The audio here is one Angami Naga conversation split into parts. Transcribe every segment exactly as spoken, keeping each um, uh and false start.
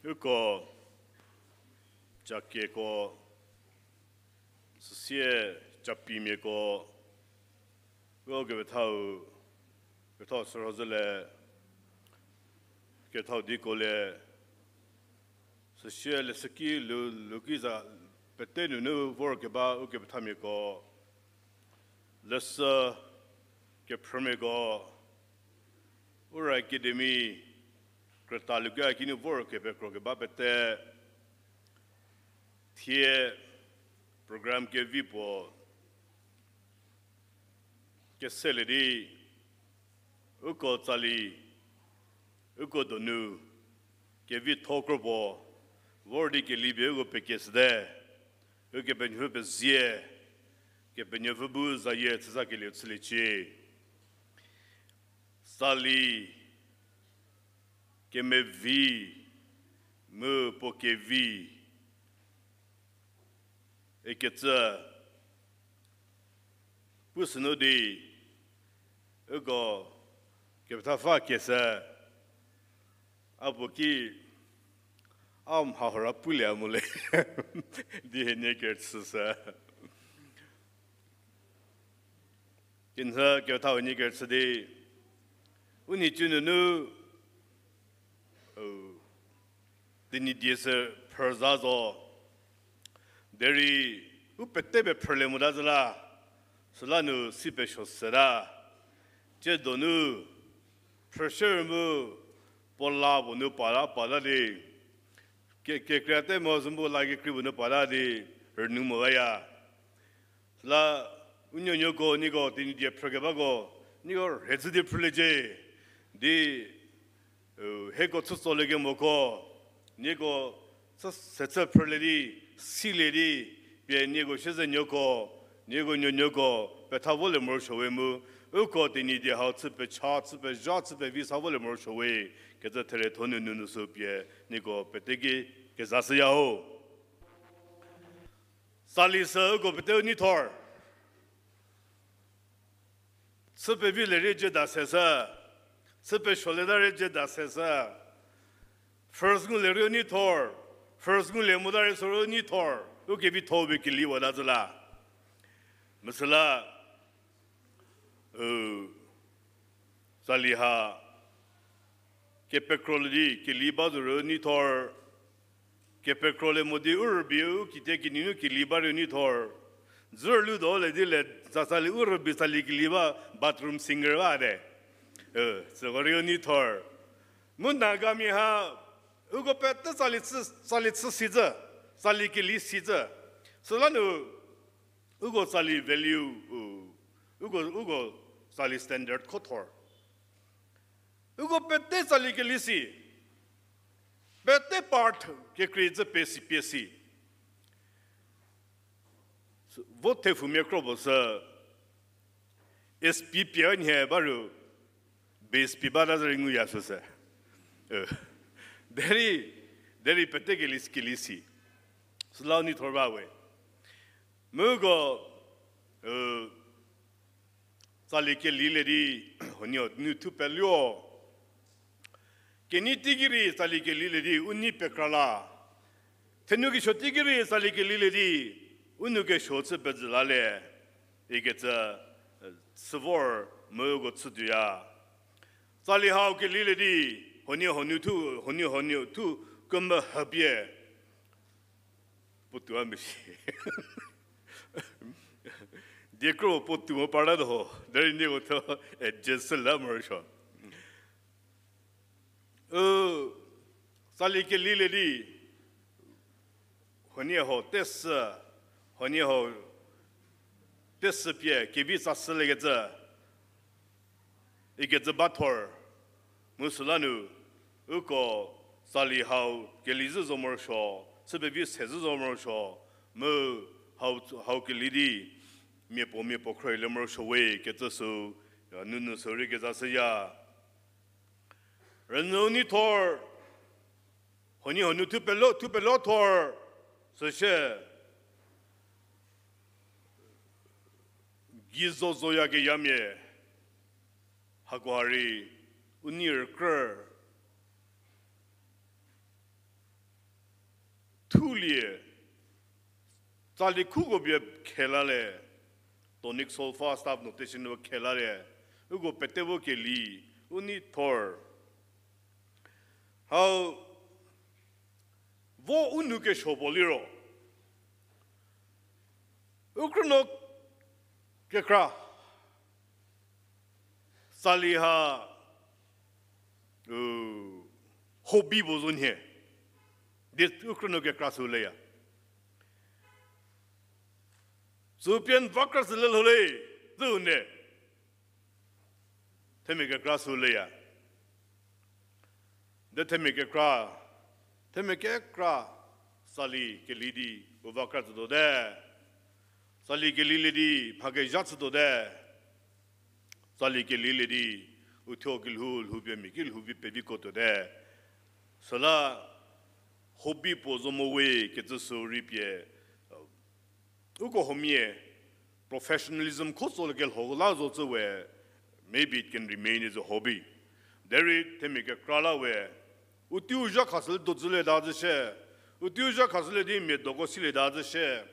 Uko, cakieko, süsie capimiako, u kepethau, kethau sürhozüle, kethau diko le, süsie leshüki lu, luki za pete nunu vorkeba u kepethamiako, leshü kephrümiako, Ura Academy krüta luki a kinu vor kepekrokeba pete, thie program kevi puo keselie di, uko tsali, uko donu, kevitho kro puo, vor di kelipie uko pekieshüte, Ukepenuopfü pezie, Kepenuopfü bu zayie chüzakelieu chüliecie. Tsali, kemevi, mu puo kevi, ikecü, pusünu di, uko, kepethapfü kieshü, a puo ki, a mha hora pulie mo le, di hienie kerüchüshü. Kinhü kethau hienie kerüchü di, u nhicu nunu, u, Tenyidie sü phrüza zo. Derei, u pete pie phrülie mota zü la, süla nu si pesuo seta. Tsie donu, phrüshü mu, puo la puo nu pata pata di, ke, kekreite mo zümbu la kekrei puo nu pata di, rünu mo laya. Süla, u nuonuoko, nieko Tenyidie phrükebako, nieko rhezhü di phrüliecie, di, u, hieko chütsolie kemoko, nieko chü, sechü phrülie di, silie di, pie nieko siezedzünuoko, nieko nuonuoko, petha volie morosuo we mu, uko Tenyidie hau chü pecha, chü pezha, chü pevi sa volie morosuo we, kecü therie thonu nunu sü pie, nieko pete ki kezashüya ho. Tsali sü uko peteu neithor. Chü pevilie rei jüda seshü. Chü pesuolieta rei jüda seshü. First ngulie rei neithor. First ngulie mota rei sü rei neithor. U kevitho pie keliwata zü la. Mu süla, u, tsali ha, kepekrolie di keli ba zo rei neithor, kepekrolie mo di u rübei u kite kinunu keli ba rei neithor, dzürlu do le di le, za tsali u rübei tsali keli ba bathroom singer bate. E, süko rei neithor. Mu Nagamia ha, uko pete tsali chü, tsali chü si zü, tsali keli si zü. Süla nu, uko tsali value, u, uko, uko tsali standard ko thor. Uko pete tsali keli si, pete part kekrei zü pie si pie si. Vo thepfumia kro puo sü, S P pie nhie ba ru, bass pie bata zü rei nguya süsü. E, derei, derei pete keli, keli si. Süla neithor ba we. Mu uko, e, tsali kelilie di, huonie nu thu peluo. Kenei teiki rei tsali kelilie di, u nei pekra la. Thenu kesuo teiki rei tsali kelilie di, u nou kesuo chü pezhü la le. Ikecü, e, chü vor mu uko chütuoya. Tsali hau kelilie di, huonie huonou thu, huonie huonou thu, kemehü pie. Puotou a mesi. Diekro puotou mo parta ho, derei nieko tho, e, jüsü la morosuo. U, tsali kelilie di, huonie hau tesü, huonie hau tesü pie, kevi sa sü lekecü, ikecü ba thor, mu süla nu, uko tsali hau keli zhü zo morosuo, chü pevi se zhü zo morosuo, mu hau, hau keli di, miapuo miapuo khrolie morosuo we kecü sü, nunu sü rei kezashüya. Rünyü nei thor, huonie huonou thu pelo, thu pelo thor, süsie, gei zo zoyakeyamia, hakoha rei, u nei rükrü, thulie, tsali khuko bie khelalie, tonic solfa staff notation nu khelalie, uko pete vo keli, u nei thor. Hau, vo u nou kesuo puo liro, u krünuo kekra, tsali ha, u, hobby puo zo nhie. Di u krünuo kekra sü leya. Sü pie n va kra sü le lho le, zü ne. Themia kekra sü leya. De themia kekra, themia kekra, tsali keli di u va kra tsütuote. Tsali kelilie di mha kezha chütuote. Tsali kelilie di uthuo kelhou lhou pie mia ki lhou vi peviko tuote. Süla hobby puo zo mo we kecü sü rei pie, uko huomia professionalism kho tsolie kelho la zo cü we, maybe it can remain as a hobby. Derei themia kekra la we, u teiu zha khashülie do zhülie ta zhü shie, u teiu zha khashülie di mia doko silie ta zhü shie,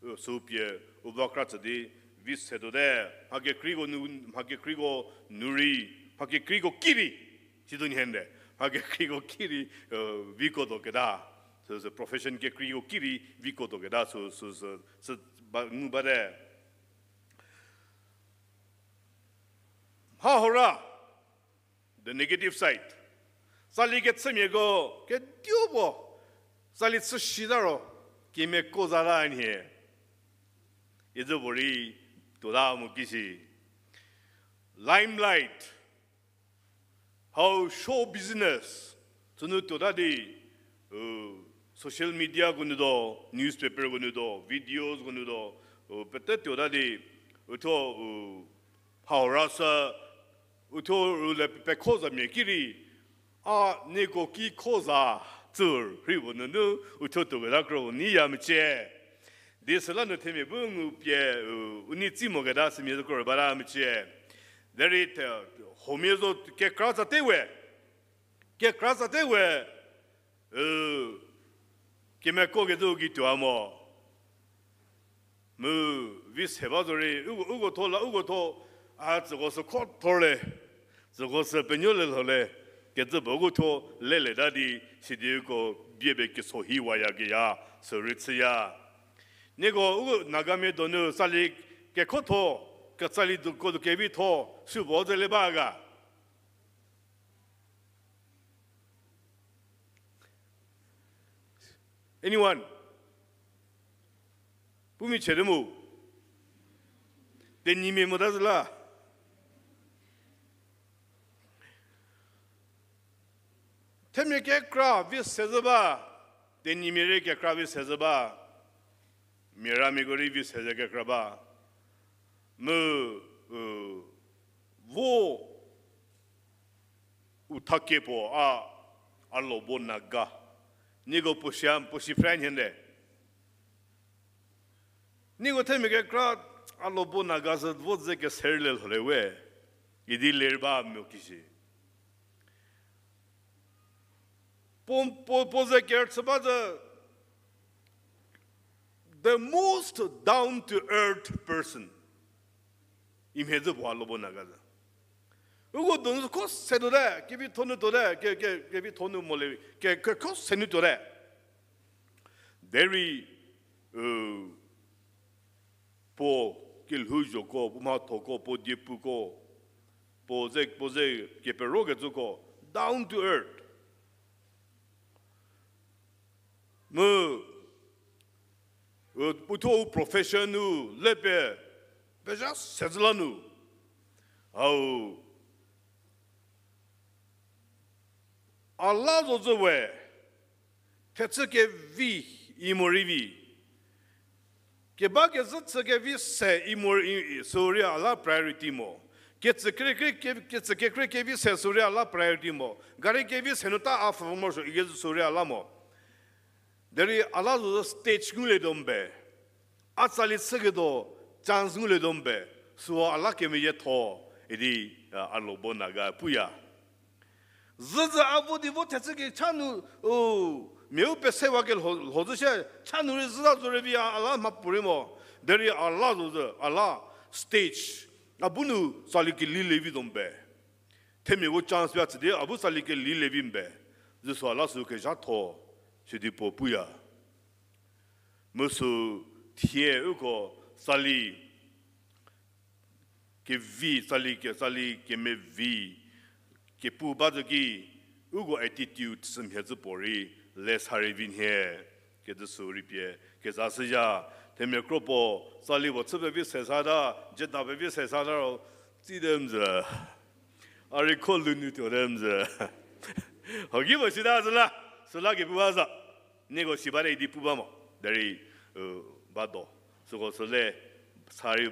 u sü pie u va kra tsü di vi se tuote, mha kekreiko nu, mha kekreiko nu rei, mha kekreiko ki rei, sidu nhie nde, mha kekreiko ki rei, viko tuo keta. Süsü profession kekreiko ki rei viko tuo keta sü, sü, sü, sü ba, ngu bate. Mha hora, the negative side. Tsali kechümiako, kedipuo, tsali chü shita ro, kemiako za ta nhie. Izü puorei tuota mo kisi. Limelight. Hau show business. Sünu tuota di, u, social mediako nu do, newspaperko nu do, videosko nu do, u, pete tuota di, uthuo, u, hau rasa, uthuo u le pekho za mia ki rei, a nieko ki kho za, tsü rei puo nunu, uthuo tuoketa kro u nei ya mecie. Di süla nu themia bu ngu pie, u, u nei tsi moketa sümia zo kro bata mecie. Derei, huomia zo kekra tsate we, kekra tsate we, u, kemiako kecü gei tuo mo. Mu vi se ba zorei, uko, uko tho la, uko tho, a tsüko sü kho thorle, tsüko sü penuo le lhole, kecü puo uko thuo leleta di, sidi uko bie pie keso hi wayakeya, sü rei chüya. Nieko uko Nagamia donu tsali kekhotho, ketsali duko du kevitho, sü puo zele ba ga. Anyone? Pumi chete mu. Tenyimia mota zü la. Themia kekra vi se zü ba. Tenyimia rei kekra vi se zü ba. Mia ramiako rei vi se zü kekra ba. Mu, u, vo u thakie puo a, a lobo Naga. Nieko puo sia, puo si phre nhie nde. Nieko themia kekra a lobo Naga sü vo ze keserülie lhole we. Idi ler ba mo kisi. Puo, puo, puo ze kerüchü ba zü, the most down to earth person. Imhie zü puo a lobo Naga zü. Uko donu kho se tuote, kevitho nu tuote, ke, ke, kevitho nu mo le, ke, ke kho se nu tuote. Derei, u, puo kelhouzhoko, puo mhathoko, puo diepuko, puo ze, puo ze keperokecüko, down to earth. Mu, u, uthuo u profession u le pie, pezha se zü la nu. Au, a la zo zü we, thechü kevi i morei vi. Keba kezhü chü kevi se i mo, i, i, sürei a la priority mo. Ketsü kekre, ke, ketsü kekre kevi se sürei a la priority mo. Gari kevi se nu ta a pfü morosuo ikecü sürei a la mo. Derei a la zo zü stage ngulie do mbe. A tsali chüketuo chance ngulie do mbe. Süu a la kemeyietho idi, a, a lobo Naga puya. Züzü a vo di vo thechü kecha nu, u, Mia u pesewa kelho, lho zü shie, cha nu rei züta zo rei vi a, a la mhapuorei mo. Derei a la zo zü, a la stage. A bu nu tsali keli le vi zo mbe. Themia vo chance pie a tsü di, a bu tsali keli le vi mbe. Zü sü a la sü kezhatho, sidi puo puya. Mu sü thie uko tsali kevi, tsali ke, tsali kemevi, kepu ba zü ki, uko attitude sümhie zü puorei, le sa rei vi nhie, kezü sü rei pie, keza shüya, themia kro puo, tsali puo chü pevi se sata, jeda pevi se sata ro, tsite mzhü. A rei kho lünu tuote mzhü. Hoki puo sita zü la, süla kepu ba za. Nieko si bate idi pu ba mo. Derei, u, ba do. Süko süle, sa rei,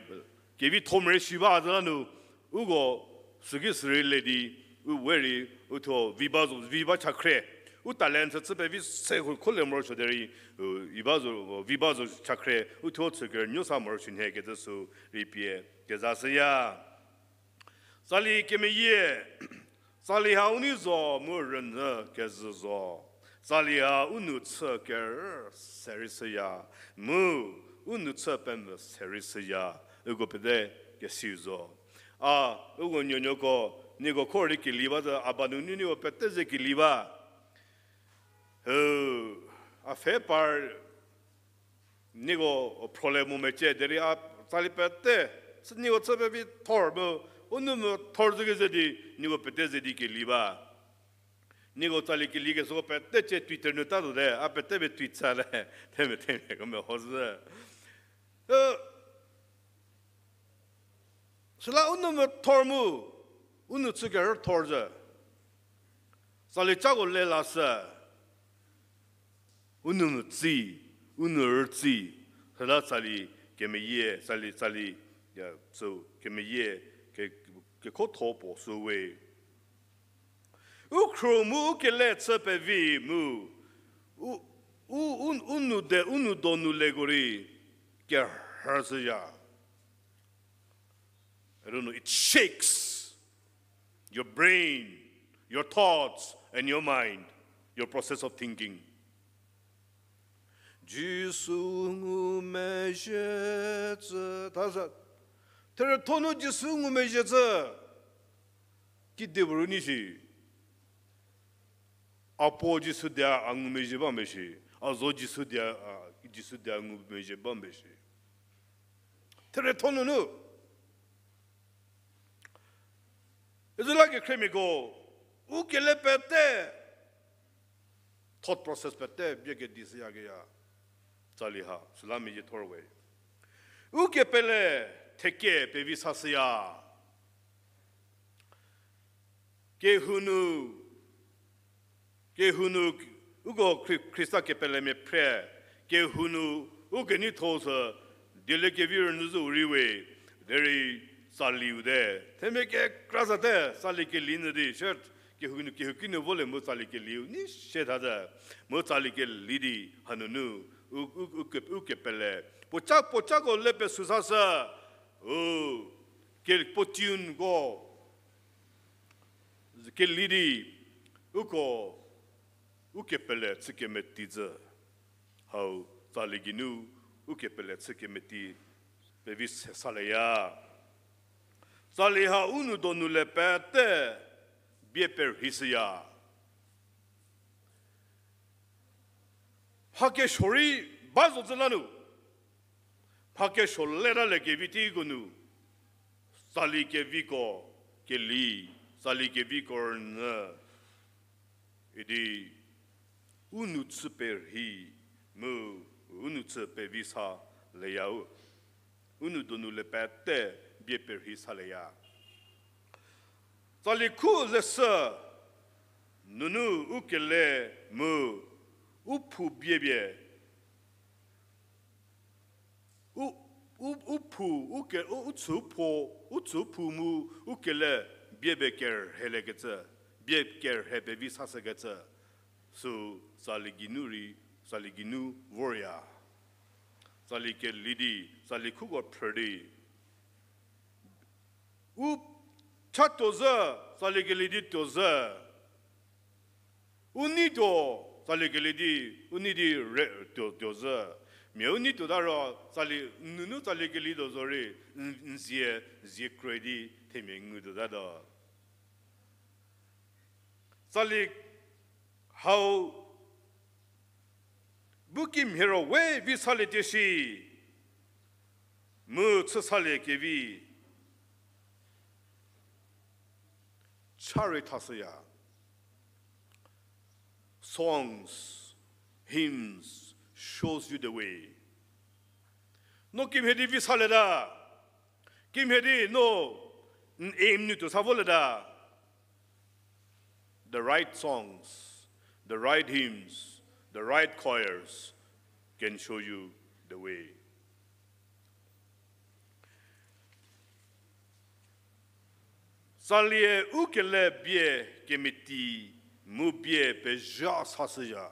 kevi tho mere si ba zü la nu, uko, süki sürei le di, u we rei, u thuo, vi ba zo, vi ba chakhrie. U talent sü chü pevi se kho, kho le morosuo derei, u, i ba zo, vi ba zo chakhrie, u thuo chü kerünuo sa morosuo nhie kezü sü rei pie, keza shüya. Tsali kemeyie, tsali ha u nei zo mu rünyü kezhü zo. Tsali ha u nou chü kerü se rei shüya, mu u nou chü pemvü se rei shüya, uko pete kesiu zo. A, uko nuonuoko, nieko kho rei keli ba zü, a ba nunu nieko pete ze keli ba. Ü, a pfhe par nieko problem mo mecie, derei a tsali pete, sü nieko chü pevi thor mu, u nou mu thor zü kezü di, nieko pete ze di keli ba. Nieko tsali keli kesüko pete cie Twitter nu ta zote, a pete pie tweet sa le, themia themiako meho zü. Ü, süla u nou mu thor mu, u nou chü kerü thor zü. Tsali cako le lashü. U nou mu tsi, u nou rütsi, süla tsali kemeyie, tsali, tsali, ya, sü kemeyie, ke, kekhotho puo sü we. U khro mu u kele chü pevi mu, u, u, u, u nou de, u nou donu leko rei, kerhü shüya. I don't know, it shakes your brain, your thoughts, and your mind, your process of thinking. Jisu ngumezhie tsü, tha sa, therütho nu Jisu ngumezhie tsü, kidi puo rei nei shi. A puo Jisu dia a ngumezhie ba mbe shi, a zo Jisu dia, a, Jisu dia ngumezhie ba mbe shi. Therütho nunu. Izüla kekhriemiako, u kele pete, thought process pete bie kedi shüyakeya. Tsali ha, süla meyie thor we. U kepele theke pevi sa shüya. Kehou nu, kehou nu, uko Khri-, Khrista kepelemia phre, kehou nu, u keneitho sü, dieliekevi rünyü zü u rei we, derei tsaliu te. Themia kekra sa te, tsali keli nyü di, shie, kehou nu, kehouki nu volie mu tsali keliu, nei sie tha te, mu tsali keli di, hanunu, u, u, u ke-, u kepele. Puoca, puocako le pesu sa shü, u, ke-, puo tuneko, keli di, uko, u kepele chü kemeti zü. Hau, tsali geinu, u kepele chü kemeti, pevi se sa leya. Tsali ha u nou donu le pete, bie perhei shüya. Mha kesuo rei ba zo zü la nu. Mha kesuo leta le kevi teiko nu. Tsali keviko, keli, tsali keviko rünyü. Idi, u nou chü perhei, mu, u nou chü pevi sa leya u. U nou donu le pete bie perhei sa leya. Tsali khu leshü, nunu u kele mu, u phu bie bie, u, u, u phu, u ke, u, u tsü pho, u tsü phu mu, u kele bie bie kerhelie kecü, bie kerhe pevi sa shükecü, sü tsali geinu rei, tsali geinu vorya. Tsali keli di, tsali khuko phrü di. U cha tuo zhü, tsali keli di tuo zhü. U nei tuo, Tsali kelie di, u nei di re, tuo, tuo zhü. Mia u nei tuota ro, tsali, nunu tsali kelie tuo zorei, n-, n zie, zie kroi di, themia ngu tuota do. Tsali hau bu kimhie ro we vi salie tie shi, mu chü salie kevi cha rei thashüya. Songs, hymns shows you the way. No kimhie di vi salieta. Kimhie di no n aim nu tuo sa volieta. The right songs, the right hymns, the right choirs can show you the way. Tsalie u kele bie kemeti mu bie pezha sashüya.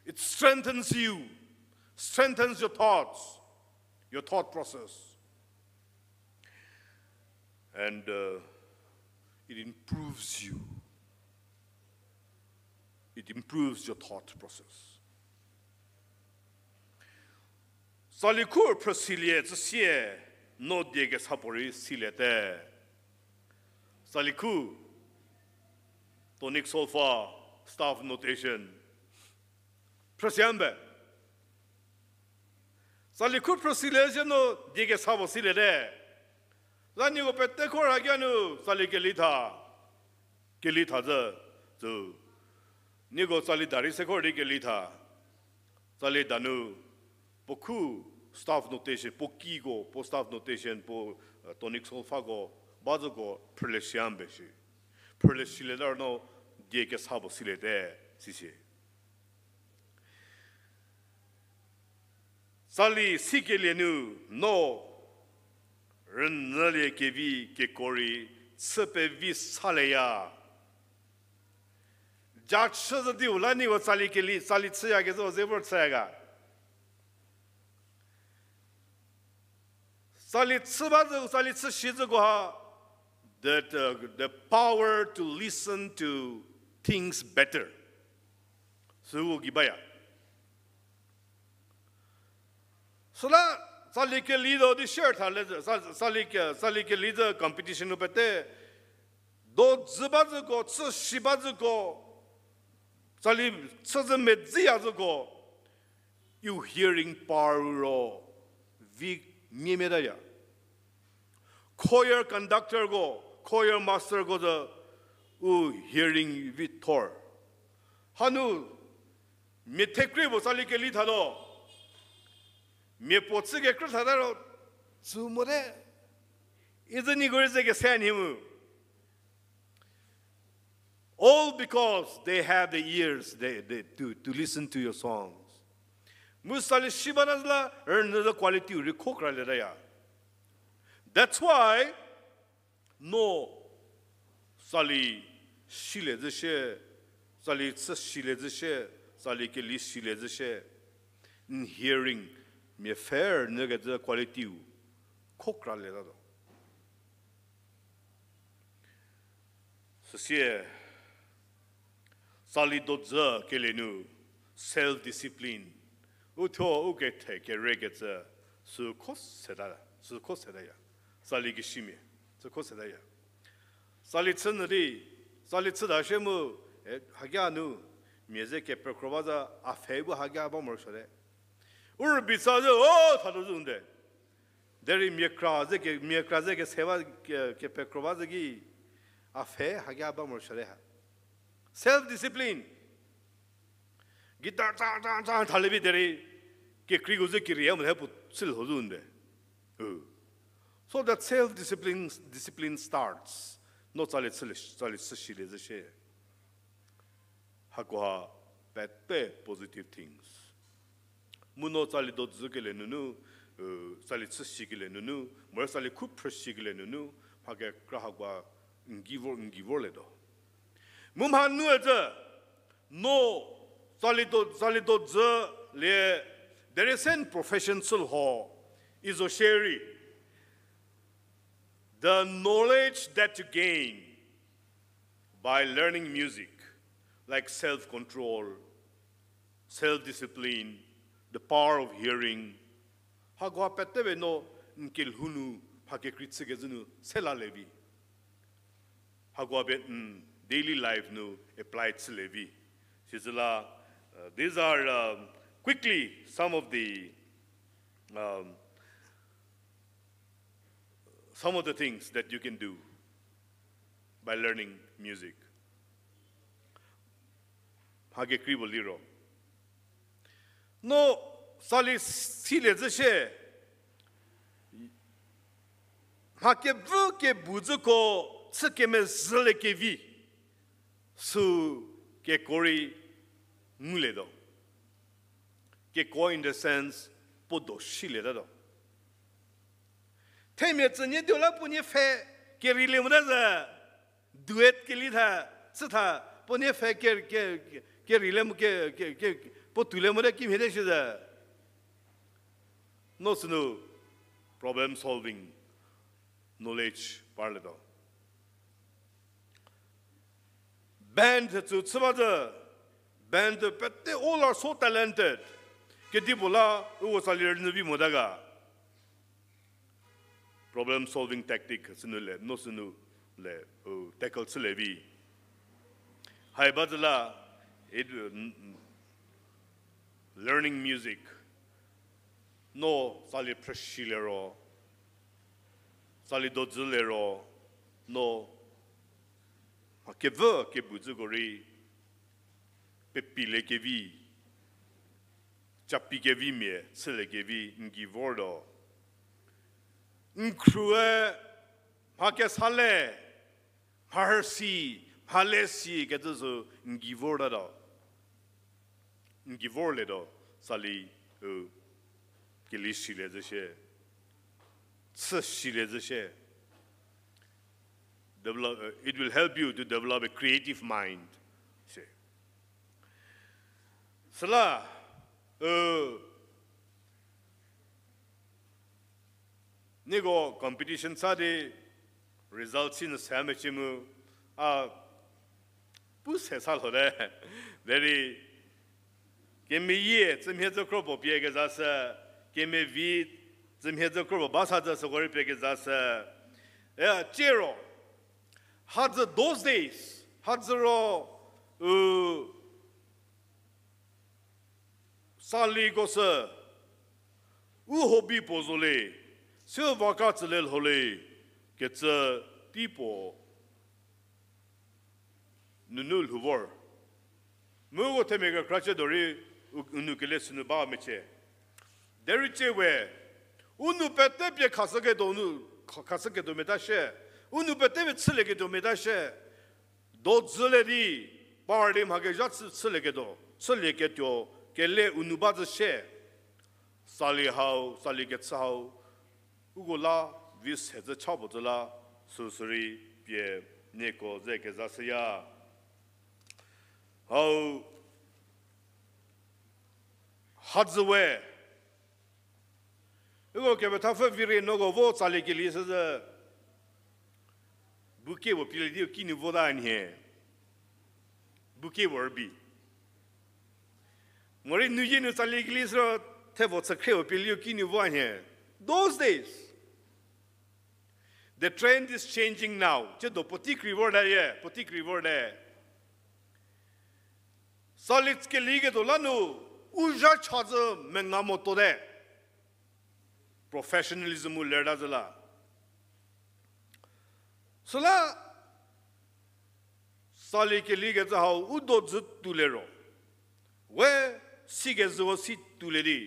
It strengthens you, strengthens your thoughts, your thought process. And uh, it improves you. It improves your thought process. Tsali khu phrüsilie tsüsie, no die kesa puorei siliete. Tsali khu, tonic solfa, staff notation. Phrüsiambe. Tsali khu phrüsilie sie no die kesa puo siliete. La nieko pete khor hakia nu tsali kelie tha. Kelie tha zhü, zhü. Nieko tsali da rei se khor di kelie tha. Tsali da nu, puo khu staff notation, puo kiko, puo staff notation, puo tonic solfako, ba zhüko phrülie siambe shi. Phrülie silieta ro no die kesa puo siliete, sisi. Tsali sikelie nu no rünyülie kevi keko rei chü pevi salieya. Ja chü zhü diu la nieko tsali kelie, tsali chüyakezhü ze vor chüya ga. Tsali chü ba zhü, tsali chü shi zhüko ha, that uh, the power to listen to things better. Süu gei baya. Süla tsali kelie do di share tha le, tsali ke, tsali kelie zhü competition nu pete, do zhü ba zhüko, chü shi ba zhüko, tsali chü zhü medziya zhüko, u hearing power ro vi miemietaya. Choir conductorko, choir masterko zhü u hearing vi thor. Hanu mia thekrei puo tsali kelie tha lo. Mia puo chü kekrü thata ro, tsü mote. Izhü nieko rei ze kese nhi mu. All because they have the ears they, they, to, to listen to your songs. Mu tsali shi bata zhü la, rünyü zhü quality rei kho kralietaya. That's why no tsali silie zhü shie, tsali chü silie zhü shie, tsali kelie silie zhü shie, n hearing, mia pfhe rünyükecü qualityu kho kralietatuo. Süsie, tsali dozü kelie nu self discipline, uthuo u kethe kerekecü, sü kho seta, sü kho setaya. Tsali kesimia, sü kho setaya. Tsali chü nyü di, tsali chüta shie mu, e, hakia nu, mia ze kepekro ba zhü, a pfhe bu hakia ba morosuote. U rübei tsa zhü, o, thatuo zhü nde. Derei mia kra ze ke, mia kra ze kese ba ke, kepekro ba zhü ki, a pfhe hakia ba morosuote ha. Self discipline. Guitar ta ta ta thalie vi derei kekreiko ze kerie mo he pu chülho zhü nde. So that self discipline, discipline starts. No tsali chülie, tsali chü silie zhü shie. Hakoha pete positive things. Mu no tsali dozü kelie nunu, tsali chü sikelie nunu, morei tsali khu phrü sikelie nunu, mha kekra hakoha n gei vor, n gei vorlietuo. Mu mha nu ü zhü, no tsali do, tsali dozü lie, there is a profession chülho, izo shierei. The knowledge that you gain by learning music like self-control, self-discipline, the power of hearing. Hakoha pete we no n kelhou nu mha kekrei chükezhü nu se la le vi. Hakoha pie n daily life nu apply chü le vi. Sizüla, uh, these are, um, quickly some of the, um, some of the things that you can do by learning music. Mha kekrei puo liro, no sali silie zhü shie, mha kevü kebu zhüko chü kemezhülie kevi, sü keko rei ngulietuo. Keko in the sense, puo do silietatuo. Themia tsünie tuo la puo nie pfhe kerilie mota zhü, duet keli tha, chü tha, puo nie pfhe ke, ke, ke, kerilie mo ke, ke, ke, puo toulie mote kimhie te shi zhü. No sünu problem solving knowledge parlietuo. Band tsü chü ba zhü, band pete all are so talented. Kedipuo la uko sali rünyü vi mota ga. Problem solving tactic sünu le, no sünu le, u tackle chülie vi. Hai ba zhü la, it, n-, n-, learning music, no sali phrüshülie ro, sali dodzülie ro, no mha kevü kebu zhüko rei pepilie kevi, capi kevimia chülie kevi n gei vortuo. N khrue mha kesa le, mharhü si, mhale si kecü sü n gei vortatuo. N gei vorlietuo, sali, u, keli silie zhü shie, chü silie zhü shie. Develop, uh, it will help you to develop a creative mind. Shie. Süla, u, nieko competition sa di result si nyü se mecie mu, a, pu se sa lho te. Derei kemeyie tsümhie zhü kro puo pie kezashü, kemevi tsümhie zhü kro puo ba sa zhü süko rei pie kezashü. E, tiero, hadzü those days, hadzü ro, u, saliko sü, u hobby puo zo le, se va kra tsülie lho le, kecü tei puo nunu lhou vor. Mu uko themia kekra chü do rei, u, u nou kele sünu ba mecie. Derei tsie we, u nou pete pie khashüketuo nu, kha-, khashüketuo meta shie, u nou pete pie chülieketuo meta shie, dodzülie di, par di mha kezha chü-, chülieketuo, chülieketuo kele u nou ba zhü shie. Sali hau, sali kechü hau, uko la vi se zhü cha puo zhü la, süsü rei pie nieko ze kezashüya. Hau, hadzü we, uko kepethapfü vi rei noko vo tsali keli shü zhü, bouquet puo pielie di u kinu vota nhie. Bouquet puo rübei. Morei nuyie nu tsali keli shü ro, thevo chükhriepuo pielie u kinu vo nhie. Those days. The trend is changing now. Tsiedo puotei krei vorte ye, puotei krei vorte. Sali keliketuo la nu, u zha cha zhü menga motuote. Professionalism u lerta zhü la. Süla, sali kelikecü hau u dodzü toulie ro, we sikezhüko si toulie di,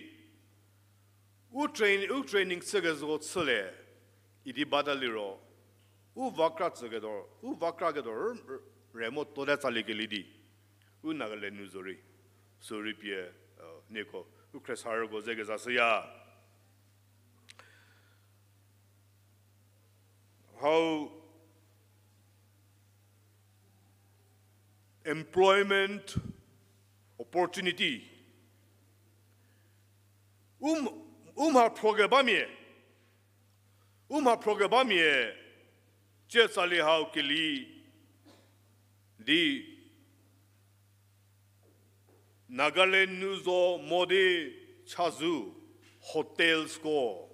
u train-, u training chükezhüko chülie, idi bata liro, u va kra tsüketuo, u va kraketuo r-, r-, re motuote tsali keli di. U Nagaland nu zo rei, sürei pie, nieko, u khriesarüko ze kezashüya. Hau employment opportunity. U m-, u mha phro kebamia. U mha phro kebamia. Tsie sali hau keli di Nagaland nu zo mo di chazou, hotelsko,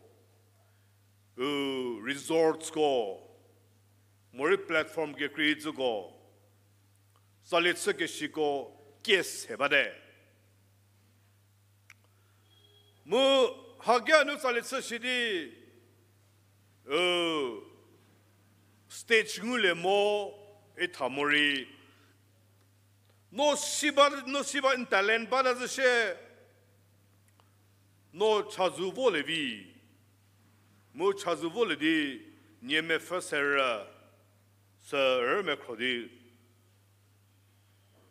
u, resortsko, morei platform kekreitsüko, tsali chükeshiko kie se bate. Mu hagei nu tsali chü shi di, u, stage ngulie mo, itha morei. No si ba, no si ba n talent bata zü shie. No chazou volie vi. Mu chazou volie di, nie mepfü serü, sü rü mekhro di,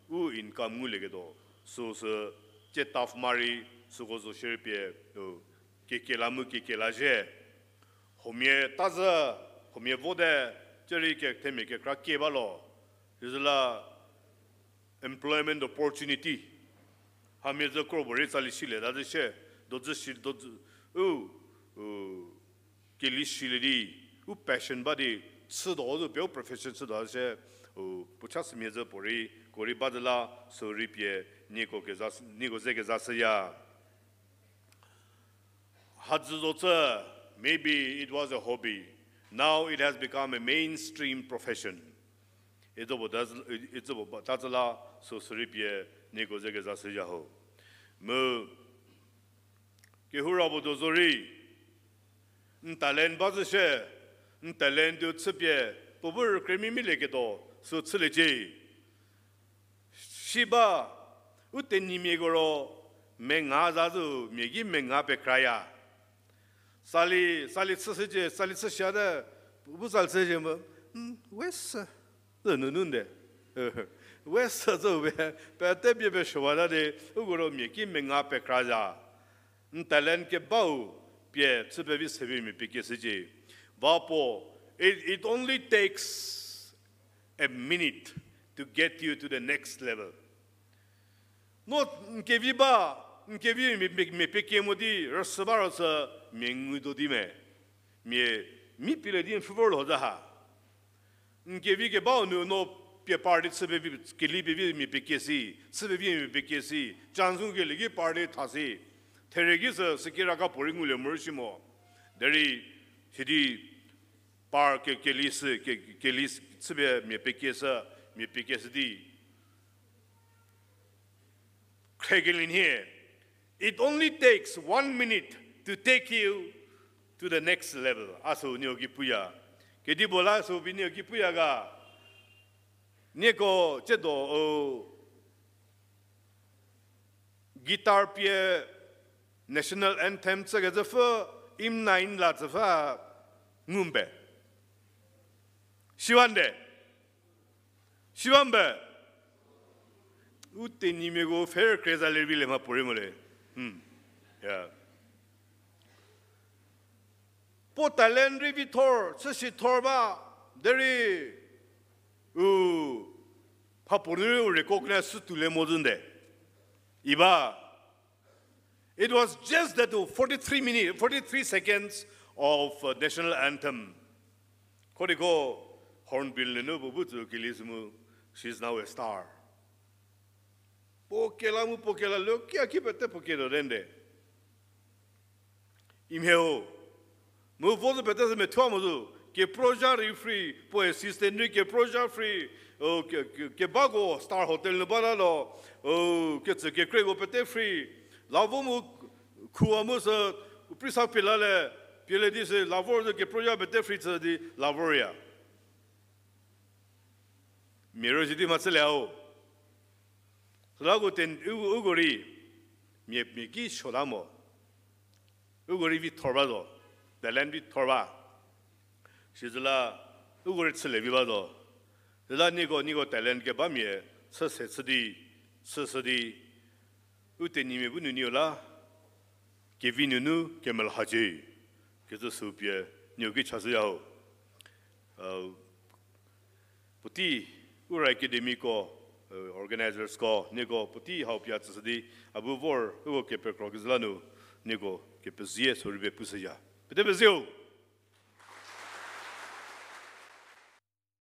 u income ngulieketuo. Süu sü, tie tough marry, süko zo shierei pie, u, kekela mu kekela zhie. Huomia ta zü, huomia vote, cierei ke themia kekra kie ba lo. Izüla employment opportunity. Hamia zü kro puorei tsali silieta zü shie, do zü shi, do zü, u, u, keli silie di, u passion ba di, chütuo zo pie u profession chütuo shie, u, puo cha sümia zü puorei, ko rei ba zü la, sü rei pie, nieko keza, nieko ze keza shüya. Hadzü zo cü, maybe it was a hobby. Now it has become a mainstream profession. Itsobo ta zü, itsobo ta zü la, sü sürei pie, nieko ze keza shüya ho. Mu, kehoura puo do zorei, n talent ba zü shie, n talent tuo chüpie, puo bu rükrie mimilieketuo, sü chüliecie. Si ba, u tenyimiako ro, menga za zü, mia ki menga pekraya. Sali, sali chüshücie, sali chüshüte, bu sali chüshücie mo, we sü, zü nunu nde. We sü zü we, pete pie pesüwata di, uko ro mia ki menga pekraya. N talent kebau pie chü pevi sevi mia pie kieshücie. Va puo, it, it only takes a minute to get you to the next level. No n kevi ba, n kevi mia, mia, mia pie kie mo di, rüsü ba rüsü, mia ngu do di me. Mia, mi pie le di n pfhü vor lho za ha. N kevi kebau nu no pie party chü pevi, keli pevi mia pie kiesi, chü pevi mia pie kiesi, chance kelie ki party thasi. Therie ki sü, siki raka puorei ngulie morosuo mo. Derei, sidi, par ke, keli sü, ke, keli chü pie mia pie kieshü, mia pie kieshü di. Khrekelie nhie, it only takes one minute to take you to the next level. A sü nieko ki puya. Kedipuo la sü bi nieko ki puya ga. Nieko tsiedo, o, guitar pie national anthem chükecü pfü, hymn nine la tsü pfü ngu mbe. Siwande. Siwa mbe. U tenyimiako pfhe rükrie za lerei le mha puorei mo le. Hmm. Ya. Puo talent rei vi thor, chüsi thor ba, derei, u, mha puorei u recognize shütuolie mo zü nde. Iba, it was just that forty-three minutes, forty-three seconds of, uh, national anthem. Khodiko Hornbill nunu puo bu tsü keli sü mu, she's now a star. Puo kela mu puo kela lü kia ki pete puo kietuo rende. Imheu. Mu vo zü pete sü methuo mo zü. Keprozha rei free, puo assistant rei keprozha free. O, ke, ke, kebako Star Hotel nu bata lo. O, ketsü kekreiko pete free. La vo mu khuwa mu sü, u prisa pie la le, pie le di sü, la vor zü keprozha pete free chü di, la vorya. Mia rüzhü di mhachülie ho. Süla uko ten, u, uko rei, mia, mia ki suota mo. Uko rei vi thor ba zo, talent vi thor ba. Sizüla, uko rei chülie vi ba zo. Süla nieko, nieko talent kebamia, chü se chü di, chüshü di, u tenyimia bu nu nieu la, kevi nunu kemelhacie, kecü sü pie nieko ki chashüya ho. Puotei, Ura Academyko, organizersko, nieko puotei hau pie tsüshü di, a bu vor uko kepekro kezhü la nu, nieko kepezie sorei pie pushüya. Pete pezie ho.